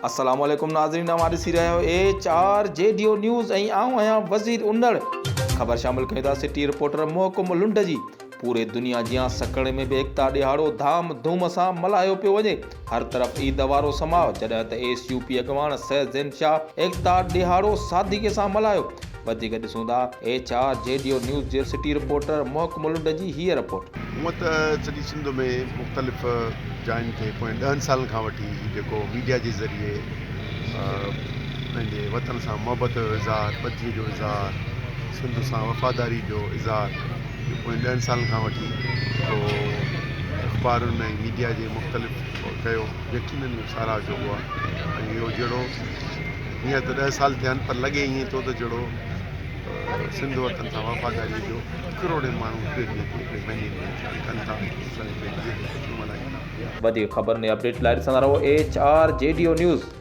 السلام عليڪم ناظرين اوهان ڏسي رهيا آهيو H R G D O news ۽ آئون آهيان وزير انڙ خبر شامل ڪيون ٿا سٽي رپورٽر محڪم لنڊ جي پوري دنيا جيان سکڻ ۾ به ايڪتا ڏهاڙو ڌام ڌوم سان ملهايو پيو وڃي هر طرف عيد وارو سماء جڏهن ته ايس يو پي اڳواڻ سيد زين شاهه ايڪتا ڏهاڙو سادگي سان ملهايو وڌيڪ ڏسون ٿا H R G D O news جي سٽي رپورٽر محڪم لنڊ جي هيء رپورٽ. هونء ته سڄي سنڌ ۾ مختلف جاين تي پوين ڏهن سالن کان وٺي هي جيڪو ميڊيا جي ذريعي پنهنجي وطن سان محبت جو اظهار، ٻڌي جو اظهار، سنڌ سان وفاداري جو اظهار اهو پوين ڏهن سالن کان وٺي جيڪو اخبارن ۽ ميڊيا جي مختلف ڪيو يقينن اهو ساراهه جوڳو آهي ۽ اهو جهڙو هينئر ته ڏهه سال ٿيا آهن پر لڳي ائين ٿو ته جهڙو سنڌ وطن سان وفاداري جو ڪروڙين ماڻهو هڪڙي ڏينهن تي هڪڙي مهيني ۾ احتجاج ڪن ٿا ۽ پنهنجي خوشيون ملهائين ٿا. وڌيڪ خبرن ۽ اپڊيٽ لاء ڏسندا رهو H R G D O news.